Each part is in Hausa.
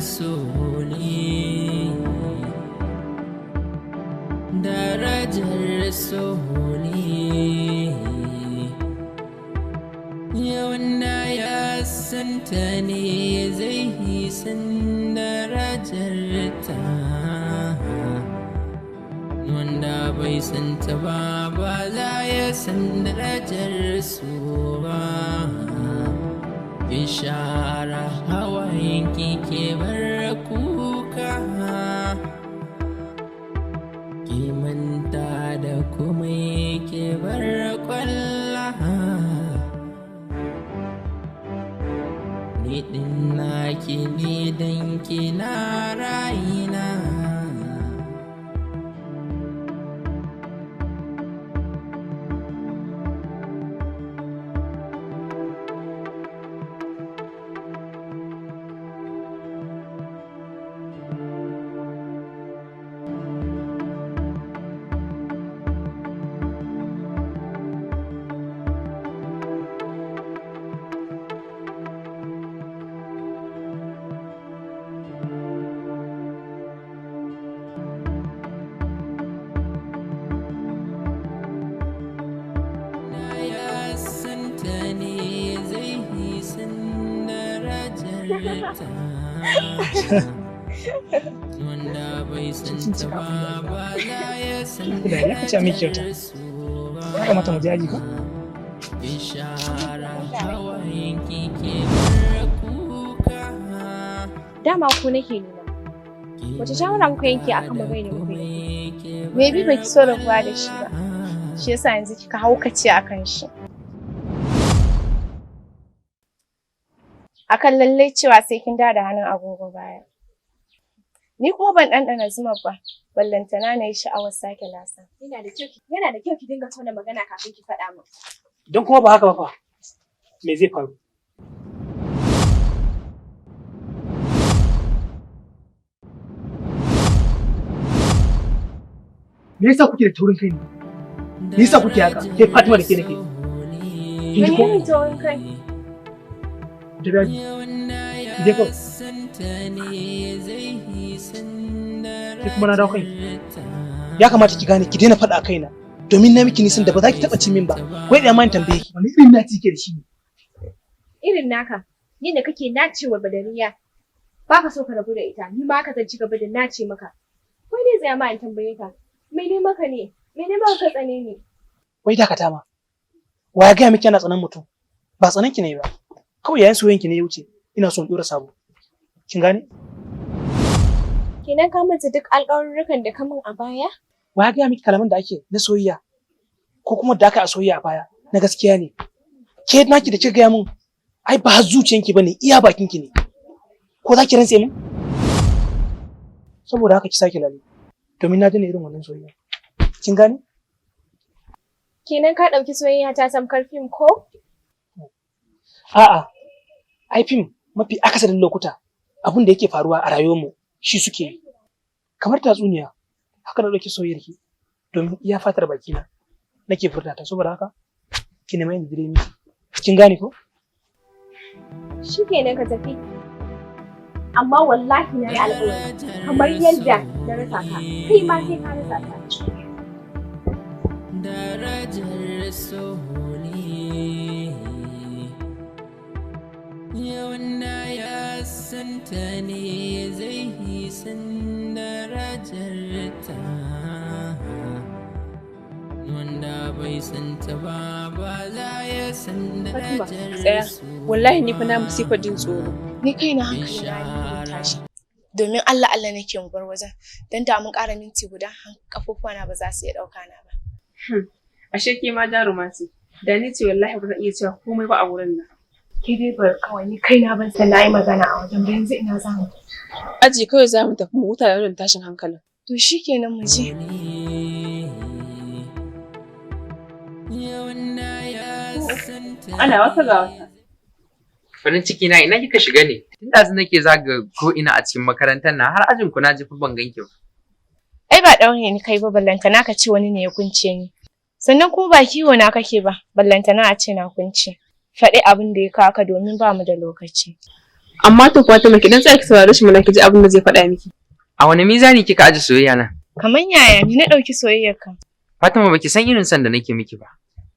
so ne, darajar so ne. Wanda ya santa ne zai yi san darajar ta, wanda bai santa ba ba za ya san darajar su ba. Ki share hawayen ki, ke bar kuka, ki manta da komai, ke bar kwalla. Ni din naki ne dan kina rayina. Na ya santa ne zai yi san darajar ta, wanda bai santa ba ba za ya san Da ya kace miki kyauta. darajar su ba. Ya kamata mu je aji ko? Ki share hawayen ki, ke bar kuka. Dama ku nake nema. Wace shawara kuka yanke akan magana da muka yi? Maybe baki so rabuwa da shi ba. Shi yasa yanzu kika haukace akan shi. Akan lallai cewa sai kin da hannun agogo baya. Ni kuma ban ɗanɗana zuma ba, ballantana na yi sha'awar sake lasa. Yana da kyau ki dinga tauna magana kafin ki faɗa min. Don kuma ba haka ba fa, me zai faru? Me yasa kuke da taurin kai ne? Me yasa kuke haka? Ke Fatima da ke nake. Kin ji ko? Wani irin taurin kai? Tafi aji. Ki je kawai. Sai kuma na dawo kai. Ya kamata ki gane ki daina faɗa a kaina. Domin na miki nisan da ba za ki taɓa cin min ba. Wai da ma in tambaye ki. Wani irin naci ke da shi ne? Irin naka, ni da kake nacewa badariya. Ba ka so ka rabu da ita, ni ma haka zan ci gaba da nace maka. Wai dai tsaya ma in tambaye ka. Mene maka ne? Mene maka ka tsane ni? Wai dakata ma. Wa ya gaya miki yana tsanan mutum? Ba tsanan ki ne ba. Kawai yayin soyayyen ki ne ya wuce. Ina son ɗora sabo. Kin gane? Kenan ka manta duk alƙawarurrukan da ka min a baya? Wa ya gaya miki kalaman da ake na soyayya ko kuma da aka a soyayya a baya na gaskiya ne? Ke naki da kika gaya min ai ba har zuciyanki bane, iya bakinki ne. Ko za ki rantse min? Saboda haka ki sake lale domin na daina irin wannan soyayya. Kin gane? Kenan ka ɗauki soyayya ta tamkar fim ko? A'a, ai fim mafi akasarin lokuta abin da yake faruwa a rayuwarmu shi suke yi. Kamar tatsuniya, haka na ɗauki soyayyar ki domin iya fatar bakina nake furta ta, saboda haka ki nema inda dare miki. Kin gane ko? Shikenan, ka tafi. Amma wallahi na yi alƙawari kamar yadda na rasa ka, kai ma sai ka rasa ta. Darajar so ne, wanda ya santa ne zai yi san darajar ta, wanda bai santa ba ba za ya san Fatima, darajar tsaya. su Wallahi ni fa na masifar jin tsoro. Ni kaina hankali na ya tashi. Domin Allah Allah nake mu bar wajen, don da mun ƙara minti guda kafofuwana ba za su iya ɗauka na ba. Ashe ke ma jaruma ce. Da ni ce wallahi ba zan iya cewa komai ba a wurin nan. Ke dai bar kawai, ni kaina ban san na yi magana a wajen ba, yanzu ina za mu. Aji kawai za mu tafi mu huta da wannan tashin hankalin. To shikenan, mu je. Ana wata ga wata. Farin ciki na, ina kika shiga ne? Tun ɗazu nake zaga ko ina a cikin makarantar na, har ajin ku na ji fa ban ganki ba. Ai ba ɗaure ni kai ba, ballantana ka ce wani ne ya kunce ni. Sannan kuma ba kiwo na kake ba, ballantana a ce na kunce. Faɗi abin da ya kawo ka domin ba mu da lokaci. Amma to Fatima, ki dan tsaya ki saurare shi mana, ki ji abin da zai faɗa miki. A wani mizani kika aje soyayya na? Kaman yaya ni na ɗauki soyayyarka? Fatima, baki san irin san da nake miki ba.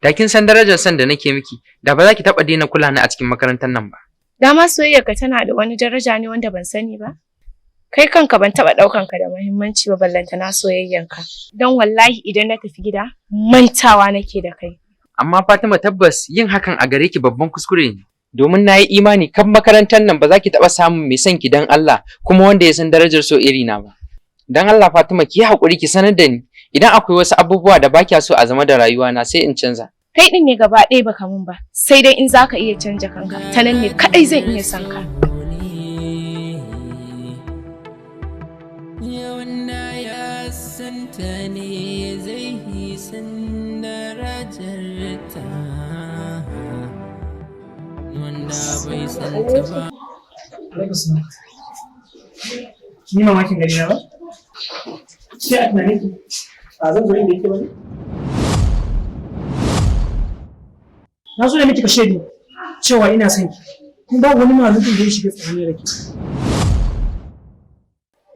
Da kin san darajar san da nake miki, da ba za ki taɓa daina kula ni a cikin makarantar nan ba. Dama soyayyarka tana da wani daraja ne wanda ban sani ba? Kai kanka ban taɓa ɗaukan ka da muhimmanci ba, ballantana soyayyanka. Don wallahi idan na tafi gida mantawa nake da kai. Amma Fatima, tabbas yin hakan a gare ki babban kuskure ne. Domin na yi imani kan makarantar nan ba za ki taɓa samun mai son ki dan Allah kuma wanda ya san darajar so iri na ba. Dan Allah Fatima, ki yi haƙuri ki sanar da ni idan akwai wasu abubuwa da ba kya so a zama da rayuwa na, sai in canza. Kai ɗin ne gaba ɗaya baka mun ba, sai dai in zaka iya canja kanka, ta nan ne kaɗai zan iya son ka. Wanda ya santa ne zai yi san darajarta, wanda bai santa ba. Alaikum salam. Kin yi mamakin gani na ba? Ke a tunanin ki ba zan zo inda yake ba ne? Na zo ne miki kashedi cewa ina son ki. Kuma babu wani malumin da ya shiga tsakanin da ke.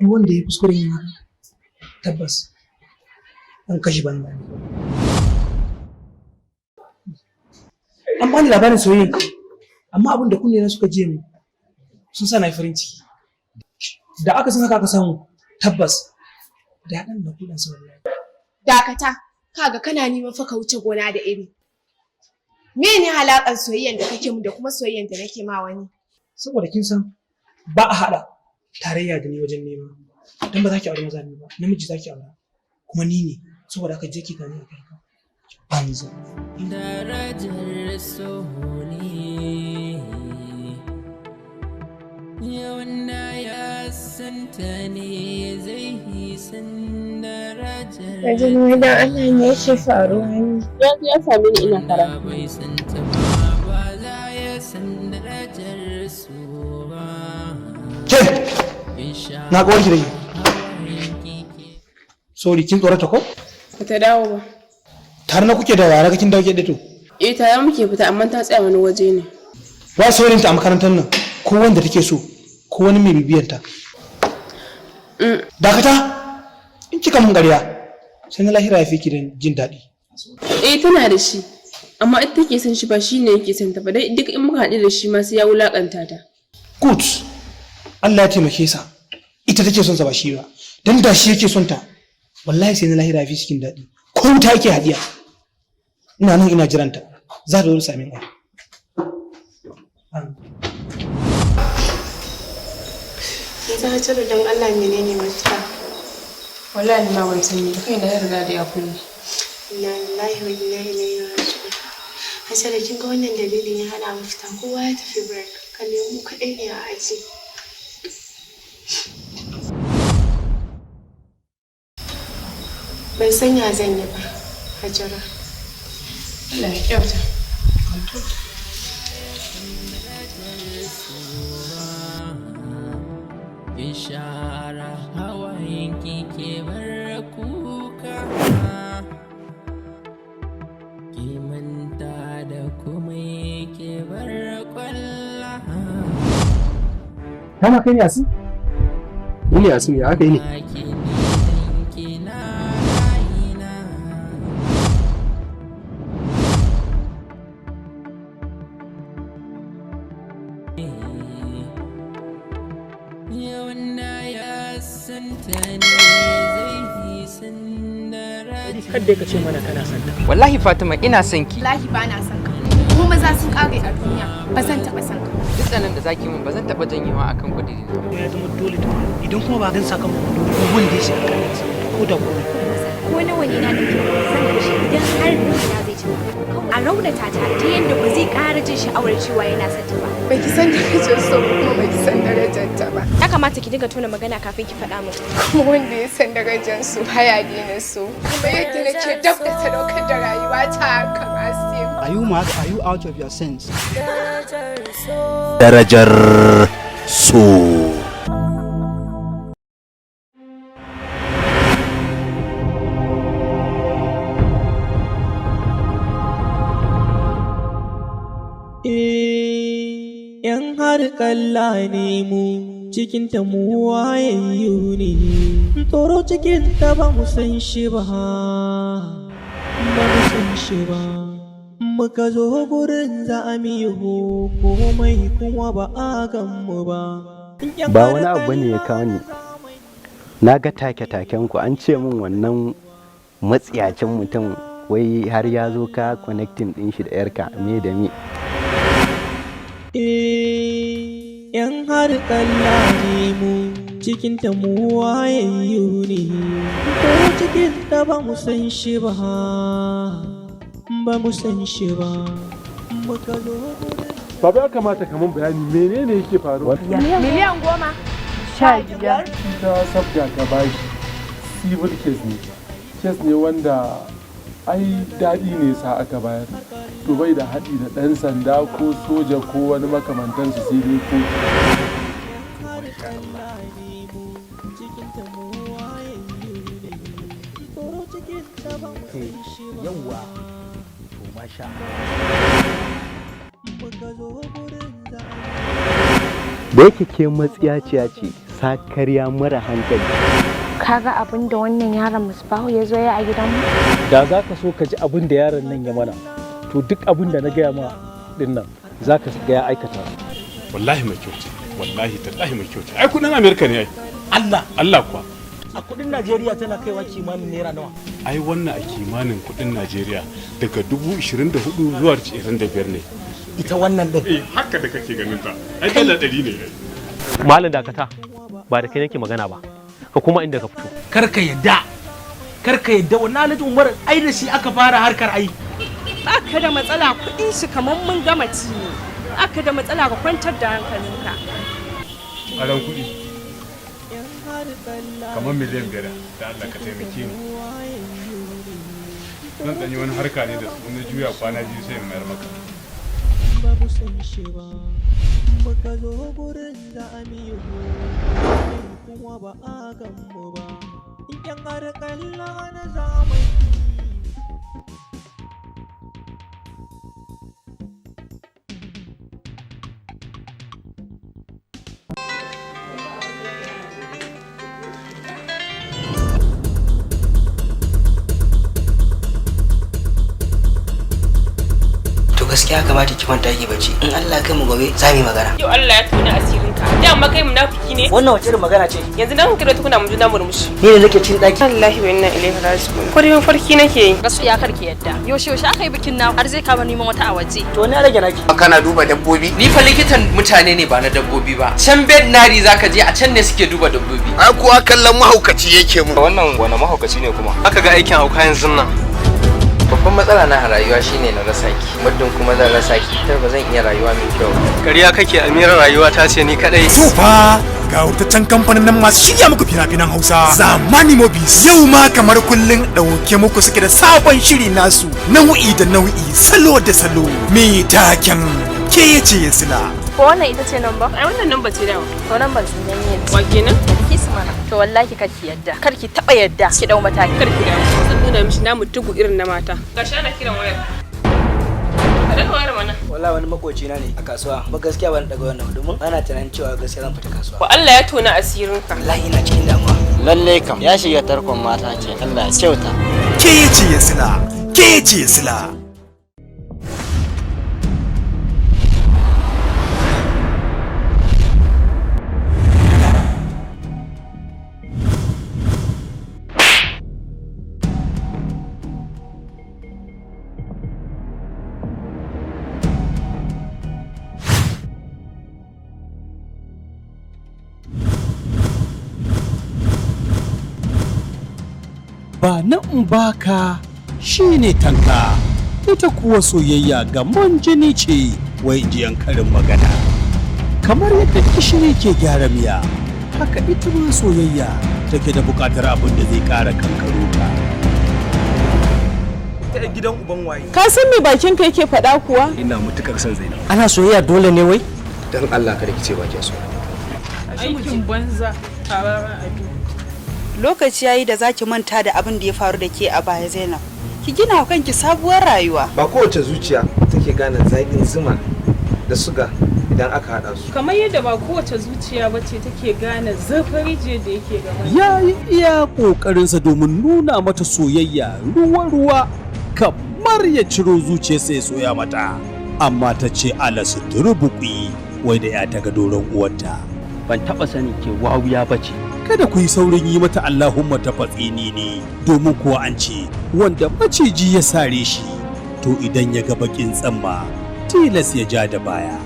Duk wanda ya kuskure yin haka, tabbas an kashe banza ne. An bani labarin soyayya, amma abin da kunne na suka je mu sun sa na yi farin ciki. Da aka san haka aka samu, tabbas da haɗin da kuɗin sa wallahi. Dakata, kaga kana neman fa ka wuce gona da iri. Mene halakan soyayyan da kake mu da kuma soyayyan da nake ma wani? Saboda kin san ba a haɗa tarayya da ni wajen nema. Don ba za ki aure maza biyu ba, namiji za ki aura. Kuma ni ne, saboda haka je ki gani a kai ka. Banza. Darajar so ne, wanda ya santa ne zai yi san darajar. Rajin, wai dan Allah me yake faruwa ne? Ya zo ya same ni ina karatu. Bai santa ba, ba za ya san darajar so ba. Ke! Na ga warki da ke. Sorry, kin tsorata ko? Ba ta dawo ba. Tare na kuke da yara kin dawo ke to. Eh, tare muke fita, amma ta tsaya wani waje ne. Wa saurayinta a makarantar nan, ko wanda take so ko wani mai bibiyanta? Dakata! In kika mun ƙarya sai na lahira ya fi ki da jin daɗi. Eh, tana da shi. Amma ita take son shi, ba shi ne yake son ta ba. Dai duk in muka haɗu da shi ma sai ya wulaƙanta ta. Good. Allah ya taimake sa. Ita take son sa ba shi ba. Dan da shi yake son ta, wallahi sai na lahira ya fi cikin daɗi. Ko wuta yake hadiya. Ina nan ina jiranta. Za ta zo ta same ni. Yanzu Hajara, don Allah menene mafita? Wallahi ni ma ban sani ba, kaina ya riga da ya kulle. Inna lillahi wa inna ilaihi raji'un. Hajara, kin ga wannan dalilin ya hana mu fita, kowa ya tafi break. Kalle mu kaɗai ne a aji. Ban san ya zan yi ba, Hajara. Allah ya kyauta. Ki share hawayenki, ki bar kuka, ki manta da komai, ki bar kwalla. Dama kai ne Asim? Ni ne Asim, ya aka yi ne? Ki ne na rayina. Wanda ya santa ne zai yi san darajar. Kadda ka ce mana kana son ta. Wallahi Fatima, ina son ki. Wallahi ba na son ka. Ko maza sun kare a duniya, ba zan taɓa son ka. Duk tsanan da zaki min, ba zan taɓa janyewa akan kudiri na. Ya zama dole ta, idan kuma ba gan sakamakon dole ko wanda ya shiga kayan ko da ko Ko nawa ne na ɗauki zan kashe idan har burina zai cika. A raunata ta ta yadda ba zai ƙara jin sha'awar cewa yana son ta ba. Baki san darajar so ba kuma baki san darajar ta ba. Ya kamata ki dinga tona magana kafin ki faɗa min. Kuma wanda ya san darajar su baya daina so. Kuma yadda nake dab da sadaukar da rayuwa ta kan Asim. Are you mad? Are you out of your sense? Darajar so. In har kalla ne mu, cikin ta mu wayayyu ne. Tsoro cikin ta ba mu san shi ba, ba mu san shi ba. Muka zo gurin za a miyo komai kuma ba a gan mu ba. Ba wani abu ne ya kawo ni. Na ga take-taken ku, an ce min wannan matsiyacin mutum wai har ya zo ka connecting din shi da yarka, me da me. Yan har kalla ne mu, cikin ta mu wayayyu ne. Ko cikin ta ba mu san shi ba, ba mu san shi ba. Muka zo Baba, ya kamata ka mun bayani menene yake faruwa. 15,000,000. Ita sabga ta bashi civil case ne. Case ne wanda ai daɗi ne sa aka bayar. To bai da haɗi da ɗan sanda ko soja ko wani makamantansu, sai dai ko. Yawwa, to masha. Da yake ke matsiyaciya ce, sakarya mara hankali. Kaga abin da wannan yaron Musbahu ya zo ya a gidanmu? Da za ka so ka ji abin da yaron nan ya mana, to duk abin da na gaya ma din nan za ka ga ya aikata. Wallahi mai kyau ce, wallahi tallahi mai kyau ce. Ai kudin Amerika ne ai. Allah? Allah kuwa. A kudin Najeriya tana kaiwa kimanin naira nawa? Ai wannan a kimanin kudin Najeriya daga 24,000 zuwa 25 ne. Ita wannan din? Eh, haka da kake ganin ta, ai dala 100 ne. Malam, dakata, ba da kai nake magana ba, ka kuma inda ka fito. Kar ka yadda, kar ka yadda. Wannan Alhaji Umar ai da shi aka fara harkar ai. Baka da matsala, kuɗin shi kamar mun gama ci ne. Baka da matsala, ka kwantar da hankalinka. Aran kudi kamar 5 miliyan, da Allah ka taimake ni. Zan ɗanyi wani harka ne da su, na juya kwana 2 sai in mayar maka. Ba mu san shi ba. Muka zo gurin za a miyo komai kuma ba a gan mu ba. Yan har kalla na zamani. To gaskiya kamata ki kwanta ki bacci, in Allah ya kai mu gobe za mu yi magana. Yau Allah ya tona asirinka. Dama kai munafiki ne. Wannan wace irin magana ce? Yanzu dan kira tukuna mu juna murmushi. Ni ne nake cin daki. Wallahi wa inna ilaihi raji'un. Ko dai mafarki nake yi. Gaskiya kar ki yadda. Yaushe yaushe aka yi bikin na har zai kama neman wata a waje? To ni rage naki. Kana duba dabbobi? Ni fa likitan mutane ne, ba na dabbobi ba. Can veterinary zaka je, a can ne suke duba dabbobi. Ai kuwa kallon mahaukaci yake mu. Wannan wani mahaukaci ne kuma? Aka ga aikin hauka yanzu nan. Babban matsala na a rayuwa shine na rasa ki. Muddin kuma zan rasa ki, ta ba zan iya rayuwa mai kyau ba. Ƙarya kake, Amira, rayuwa ta ce ni kadai. To fa ga wurtaccen kamfanin nan masu shirya muku fina-finan Hausa, Zamani Movies, yau ma kamar kullun ɗauke muku suke da sabon shiri nasu, nau'i da nau'i, salo da salo, mai taken Ke Ce Sila. Ko wannan ita ce nan ba? Ai wannan nan ba ce dawa. To nan ban sunan yin. Wa kenan? Ki su mana. To wallahi kar ki yadda. Kar ki taba yadda. Ki dau mataki. Kar ki dawo. Zan nuna mishi namu tugu irin na mata. Gashi ana kiran wayar. Ka daga wayar mana. Wallahi wani makoci na ne a kasuwa ba, gaskiya ban daga wannan domin ana tunanin cewa gaskiya zan fita kasuwa. Wa Allah ya tona asirinka. Wallahi ina cikin damuwa. Lalle kam ya shiga tarkon mata ce, Allah ya kyauta. Ke Ce Sila, Ke Ce Sila. Ba na in baka shine tanka, ita kuwa soyayya gamon jini ce, wai jiyan karin magana. Kamar yadda gishiri ke gyara miya, haka ita ma soyayya take da buƙatar abin da zai ƙara kankaro ta. Ta gidan uban waye? Ka san me bakin ka yake faɗa kuwa? Ina matukar son Zainab. Ana soyayya dole ne wai? Dan Allah kada ki ce ba ki so. Aikin banza. Lokaci yayi da zaki manta da abin da ya faru da ke a baya, Zainab. Ki gina wa kanki sabuwar rayuwa. Ba kowace zuciya take gane zaƙin zuma da suga Idan aka haɗa su. Kamar yadda ba kowace zuciya ba ce take gane zurfin rijiyar da yake gaba. Ya yi iya ƙoƙarinsa domin nuna mata soyayya ruwa-ruwa, kamar ya ciro zuciyarsa ya soya mata, amma ta ce ala su turbuƙi, wai da ya ta ga doron uwarta. Ban taɓa sani ke wawuya ba ce. Kada ku yi saurin yi mata Allahumma ta fatsini ne, domin kuwa an ce wanda maciji ya sare shi, to idan ya ga bakin tsamma tilas ya ja da baya.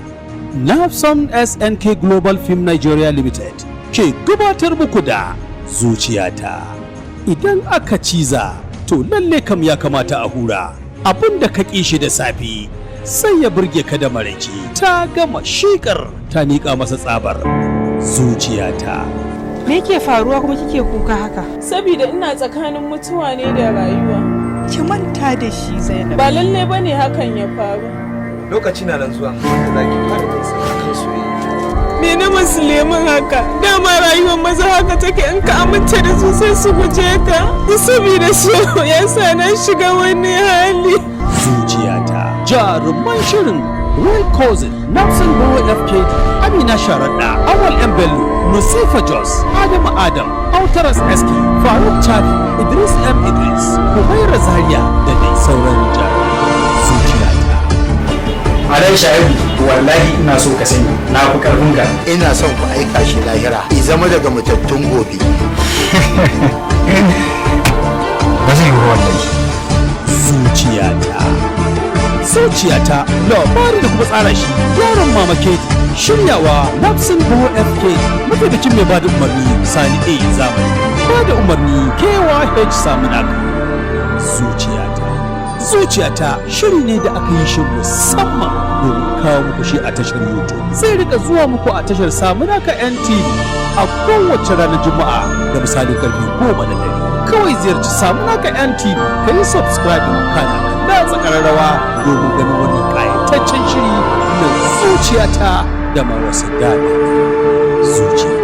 Nafson SNK Global Film Nigeria Limited ke gabatar muku da Zuciyata. Idan aka ciza, to lalle kam ya kamata a hura. Abin da ka ƙi shi da safe, sai ya burge ka da maraice. Ta gama shikar ta miƙa masa tsabar. Zuciyata. Me yake faruwa kuma kike kuka haka? Saboda ina tsakanin mutuwa ne da rayuwa. Ki manta da shi, Zainab. Ba lalle bane hakan ya faru. Lokaci na nan zuwa da za ki fara jin sa akan soyayya. Me na musulmin haka? Dama rayuwar maza haka take, in ka amince da su sai su guje ka. Saboda so ya sa na shiga wani hali. Zuciyata. Jaruman shirin: Roy Cousin, Nelson Bowo FKD, Amina Sharaɗa, Awal M. Bello, Nusifa Jos, Adamu Adam, Autaras SK, Faruk Chafi, Idris M. Idris, Humaira Zaria da dai sauran jarumai. Zuciyata. Alai Shaibu, wallahi ina so ka sani na fi karfin ka. Ina son ku aika shi lahira, i zama daga matattun gobe. Ba zai yi wallahi. Zuciyata. Zuciyata, labari da kuma tsara shi yaron Mama Keti, shiryawa Nafsin Bo FK, mataimakin mai bada umarni Sani A Zamani, bada umarni KYH Samunaka. Zuciyata. Zuciyata shiri ne da aka yi shi musamman domin kawo muku shi a tashar YouTube. Zai rika zuwa muku a tashar Samunaka NTV a kowace ranar Juma'a da misalin karfe 10 na dare. Kawai ziyarci Samunaka NTV, ka yi subscribing, kana ka latsa ƙararrawa domin ganin wannan ƙayataccen shiri na Zuciyata da ma wasu dada. Zuciyata.